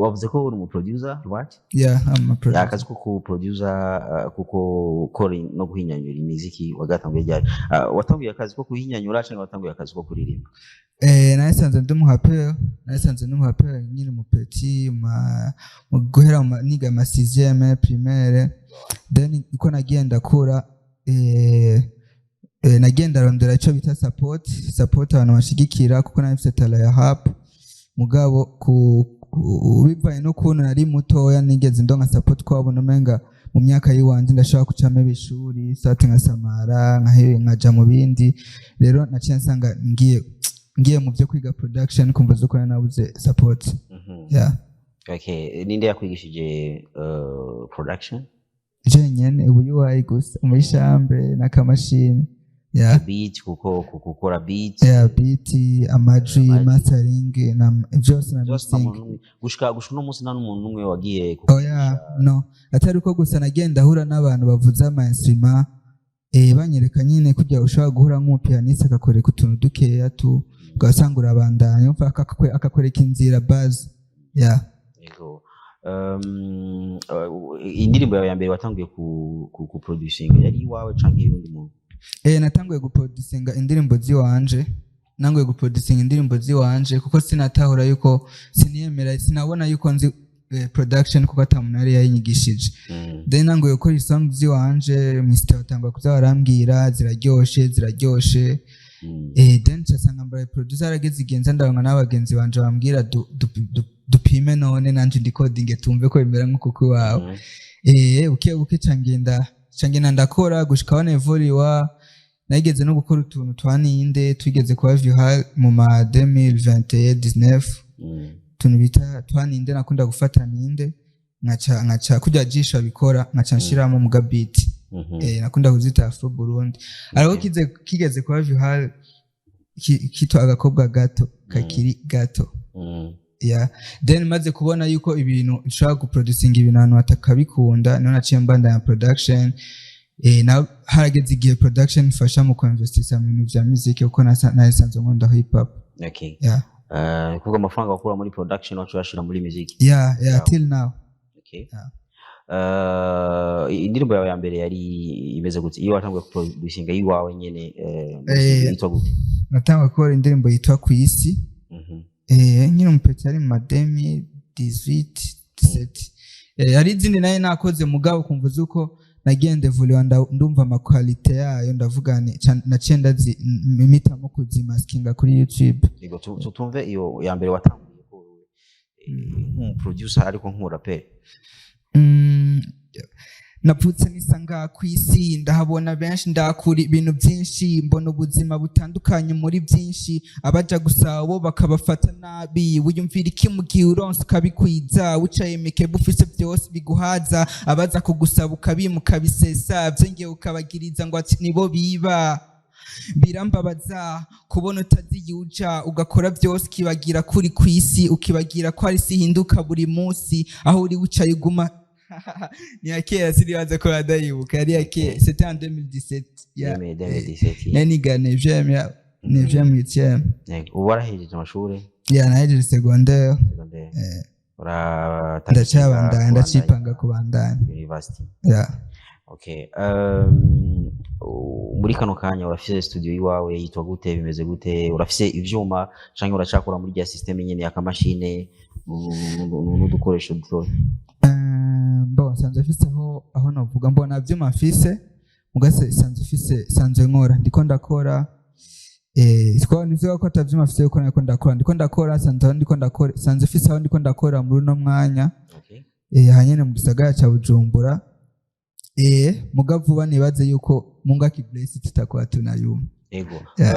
Wavuze ko uri umu producer, right? Yeah, I'm a producer. Akazi ko ku producer, kuko gukora no guhinyanyura imiziki wagatanguye ryari? Watanguye akazi ko guhinyanyura cyangwa watanguye akazi ko kuririmba? Nasanze ndi umuhapeur, nasanze ndi umuhapeur nkiri mu petit, mu guhera niga ama 6e primaire. Then uko nagiye ndakura, nagiye ndarondera ico bita support, abantu bashigikira, kuko nari mfise talent ya rap. Mugabo bivanye n'ukuntu nari mutoya, nigeze ndonka support, kwabona umenga mu myaka yiwanje ndashobora kucamo ibishuri sate, nkasamara, nkaja mu bindi. Rero naciye nsanga ngiye mu byo kwiga production, kumva zuko nari nabuze support. Yeah. Okay, ninde yakwigishije production? Jenyene, ubu UI gusa muri chambre n'akamashini, yeah. Beat, kuko gukora beat? Yeah, beat, amajwi. Amajwi. Mastering na byose na Byose nta mixing. muntu n'umwe gushika uno munsi, nta n'umuntu n'umwe wagiye? Oya, no, atari uko gusa nagenda ahura n'abantu bavuza ama instrument, banyereka nyine kugira ushobora guhura nk'umupianiste akakwereka utuntu dukeya tu, ugasanga urabandanya, umva, akakwereka inzira base, yeah. Yego. Indirimbo yawe ya mbere watanguye ku producing yari iwawe canke y'undi muntu? Natanguye guproducinga indirimbo ziwanje, nanguye guproducinga indirimbo ziwanje kuko sinatahura yuko, siniyemera, sinabona yuko nzi production, kuko ata muntu yari yayinyigishije. Then nanguye gukora isong ziwanje, Mr. batangwa kuza barambwira ziraryoshe, ziraryoshe. Then nsanga mbaye producer. Harageze igihe nza ndaronka n'abagenzi banje bambwira dupime none nanje ndikodinge, tumve ko bimera nk'uko iwawe. Buke buke ca ngenda ndakora gushika aho nevuriwa. Nageze no gukora utuntu twa ninde twigeze kuba viral mu ma 2021 19, utuntu bita twa ninde. Nakunda gufata ninde, nkaca kurya jisho abikora, nkaca nshiramo mu gabiti. Nakunda kuzita Afro Burundi, ariko kigeze kuba viral kitwa agakobwa gato kakiri gato. Yeah. Then maze kubona yuko ibintu nshobora guproducinga ibintu ahantu batakabikunda, niho naciye mbandanya production. Na harageze igihe production ifasha mu kuinvestisa mu bintu vya music, kuko nasanzwe nkunda hip hop. Yeah. Kuvuga amafaranga wakura muri production wacu uyashira muri music? Yeah. Yeah. Till now. Okay. Yeah. Indirimbo yawe ya mbere yari imeze gute, iyo watanguye kuproducinga iwawe nyene, yitwa gute? Natangwa gukora indirimbo yitwa Ku Isi. Nkiri umupeti, ari mu ma 2018 17. Hari izindi nayo nakoze, mugabo kumva zuko nagiye ndevuliwa, ndumva ama qualité yayo, ndavuga ni naciye mpitamo kuzimaskinga kuri YouTube. Yego, tumve iyo ya mbere watanguye ko nk'umuproducer ariko nk'umuraperi. Navutse nisanga ku isi, ndahabona benshi, ndakura ibintu byinshi, mbona ubuzima butandukanye muri byinshi. Abaja gusa bo bakabafata nabi. Wiyumvira iki mu gihe uronse ukabikwiza, wicaye mikebe, ufise byose biguhaza, abaza kugusaba ukabima, ukabisesa, vyongeye ukabagiriza ngo ati nibo biba? Birambabaza kubona utazi iyo uja, ugakora byose ukibagira kuri ku isi, ukibagira ko ari isi ihinduka buri munsi. Aho uri wicaye uguma ni ya kera, sinibaza ko badayibuka, yari ya kera, c'était en 2017, yeah. 2017. Nari niga neuvième, ya neuvième, huitième. Yego, ubu warahejeje amashuri? Yeah, nahejeje secondaire. Secondaire. Ndacyabandanya, ndacipanga kubandanya University? Yeah. Okay. Muri kano kanya urafise studio iwawe yitwa gute, bimeze gute? Urafise ivyuma canke uracakora muri rya system nyene ya kamashine n'udukoresho dutoya? Bon, nsanzwe mfise aho novuga mbona vyuma mfise, mugase sanzwe mfise, sanzwe nkora, ndiko ndakora. Nivyo ko atavyuma mfise, kuko nariko ndakora, ndiko ndakora, sanzwe aho ndiko ndakora, sanzwe mfise aho ndiko ndakora muri uno mwanya. Hanyene mu gisagara ca Bujumbura. Muga vuba nibaze yuko Mungu akibless tutakuwa tunayuma. Ego. Yeah.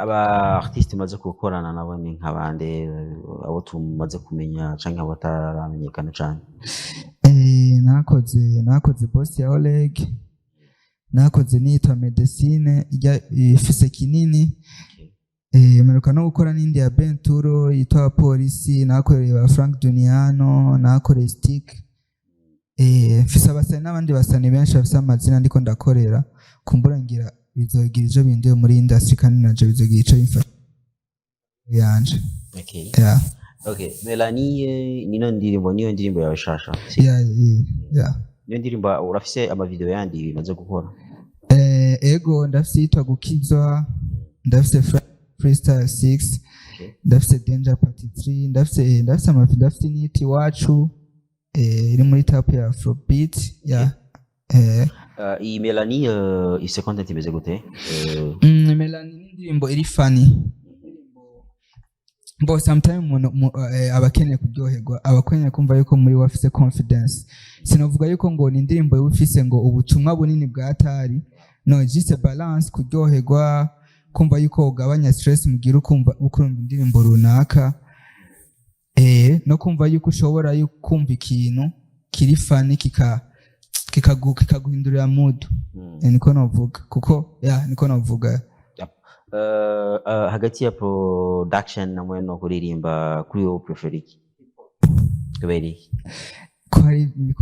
Aba artiste maze gukorana nabo ni nk'abande, abo tumaze kumenya canke abo bataramenyekana cane? Nakoze Boss ya Oleg, nakoze niyitwa Medecine ijya ifise kinini. Mperuka no gukora n'indi ya Benturo yitwa Polisi, nakoreye ba Frank Duniano, nakoreye Stick. Mfise abasani n'abandi basani benshi bafise amazina ndiko ndakorera. Kumbura ngira bizogira ico binduye muri industry, kandi naje bizogira ico bimfasha yanje. Okay. Yeah. Okay, Melanie, nino ndirimbo, niyo ndirimbo yawe shasha, si? Yeah. Niyo ndirimbo. Urafise amavideo yandi bimaze gukora? Ego, ndafise yitwa Gukizwa, ndafise Freestyle 6, ndafise Danger Part 3, ndafise amavideo, ndafise n'iyitwa Iwacu, iri muri type ya Afrobeat, yeah. Iyi Melanie, ifise content imeze gute? Melanie ni indirimbo iri funny. Bo sometime umuntu aba akeneye kuryoherwa, aba akeneye kumva yuko muri we afise confidence. Sinavuga yuko ngo ni indirimbo yoba ifise ngo ubutumwa bunini bwa atari, no, just balance, kuryoherwa, kumva yuko ugabanya stress mugira ukumva ukurumva indirimbo runaka, no kumva yuko ushobora kumva ikintu kiri funny kikaguhindurira mood. Niko novuga kuko, yeah, niko novuga. Yep. Hagati ya production hamwe no kuririmba, kuri wowe prefer iki? Kubera iki? Ko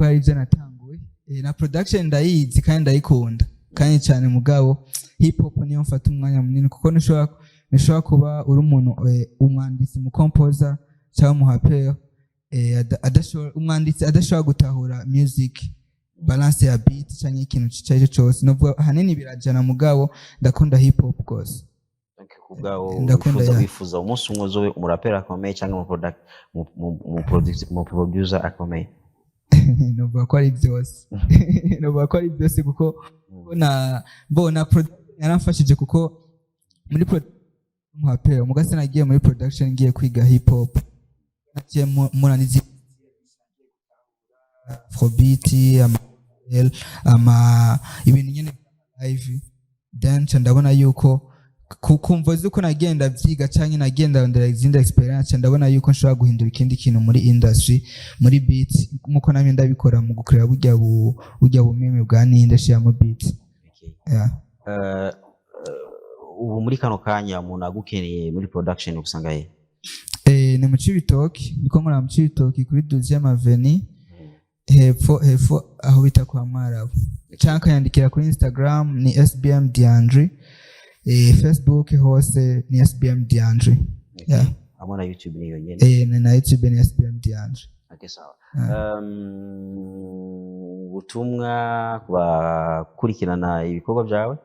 hari ibyo natanguye, na production ndayizi kandi ndayikunda kandi cyane, mugabo hip hop niyo mfata umwanya munini, kuko ntushobora kuba uri umuntu, umwanditsi, umucomposer cyangwa umuhapeur, umwanditsi adashobora gutahura music, balance ya beat cyangwa ikintu icyo ari cyo cyose. Novuga ahanini birajana, mugabo ndakunda hip hop rwose. Donc, ku bwawe Ndakunda, wifuza yeah. wifuza umunsi umwe uzobe umuraperi akomeye cyangwa mu producer akomeye? Novuga ko ari byose, kuko na mbona production yaramfashije, kuko muri umuhaperi mugase nagiye muri production ngiye kwiga hip hop, nagiye mura n'izindi afrobeat, ama ibintu nyene live, then nca ndabona yuko kumva zuko nagenda vyiga canke nagenda ndondera izindi experience, ndabona yuko nshobora guhindura ikindi kintu muri industry, muri beat, nkuko namye ndabikora mu gukorera burya bumeme bwa ninde shiramo beat. Yeah. Ubu muri kano kanya umuntu agukeneye muri production usanga he? Ni mu Cibitoki, niko nkora mu Cibitoki kuri 12e Avenue, hepfo hepfo aho bita kwa Mwarabu, canke akanyandikira kuri Instagram ni SBM Diandri, Facebook hose ni SBM Diandri, yeah. Hamwe na YouTube niyo nyene? Na YouTube ni SBM Diandri. Okay, sawa. Ubutumwa ku bakurikirana ibikorwa byawe,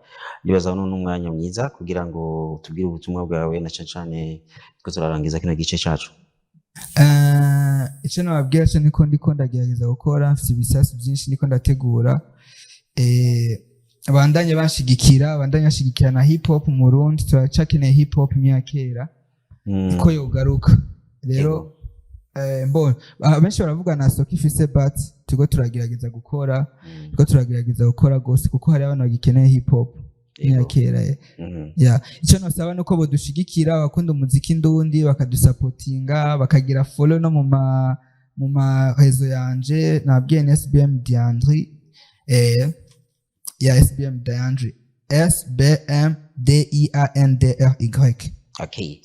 nibaza none umwanya mwiza kugira ngo tubwire ubutumwa bwawe, na cane cane two turarangiza kino gice cacu. Icyo nababwira cyo niko ndiko ndagerageza gukora, mfite ibisasu byinshi ndiko ndategura, bandanye banshigikira, bandanye bashigikira na hip hop mu Burundi. Turacakeneye hip hop imyaka kera ko yogaruka rero. Mbona benshi baravuga na soko ifise, but turiko turagerageza gukora, turiko turagerageza gukora gose, kuko hari abantu bagikeneye hip hop imyaka kera. Yeah. Icyo nosaba nuko bodushigikira, abakunda umuziki ndundi bakadusapotinga, bakagira follow no mu ma réseaux yanje. Nabwiye ni SBM Diandri, ya SBM Diandri, SBM D I A N D R Y.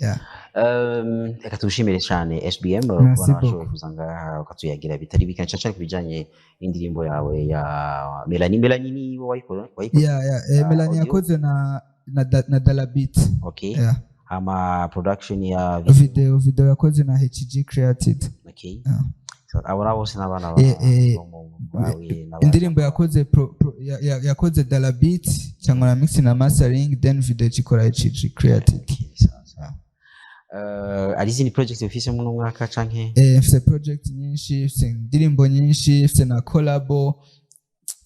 Yeah. Reka tugushimire cyane SBM Merci kubona washoboye beaucoup. kuza ngaha ukatuyagira bitari bike, cyane cyane ku bijyanye n'indirimbo yawe ya Melanie. Melanie ni wowe wayikoze? Yeah. Ah, Melanie audio? yakoze na Dalabit. Yeah. Ama production ya video? Video yakoze na HG Created. Yeah. So, abo nabo bose n'abana bo bawe Indirimbo yakoze yakoze Dalabit cyangwa na mix na mastering, then video ikora HG Created. Okay, sawa sawa. Hari izindi project ufise muri uno mwaka canke? Mfise project nyinshi, mfise indirimbo nyinshi, mfise na collabo.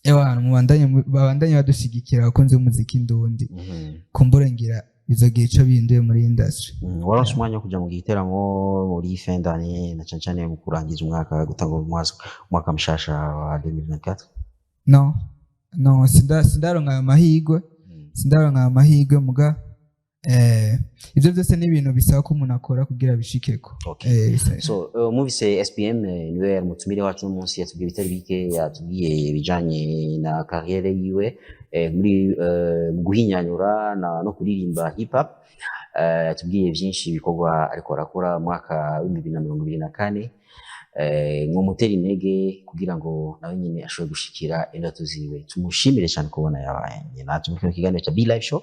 Ewana, mubandanye babandanye badushigikira abakunzi b'umuziki ndundi. Kumbura ngira bizogira ico bihinduye muri industry. Waronse umwanya wo kuja mu giteramo muri fin d'année, na cane cane mu kurangiza umwaka, gutanga umwaka mushasha wa 2024? No, sindaronka ayo mahirwe, sindaronka ayo mahirwe, muga ivyo byose ni ibintu bisaba ko umuntu akora kugira bishikeko. So mwumvise SPM, niwe yari umutumire wacu uno munsi. Yatubwiye bitari bike, yatubwiye ibijanye na carrière yiwe, muri mu guhinyanyura no kuririmba hip hop. Yatubwiye vyinshi ibikorwa ariko arakora mu mwaka wa 2024, mwomutera intege kugira ngo nawe nyine ashobore gushikira indoto ziwe. Tumushimire cyane kubona yabaye natwe muri kino kiganiro cya Be Live Show.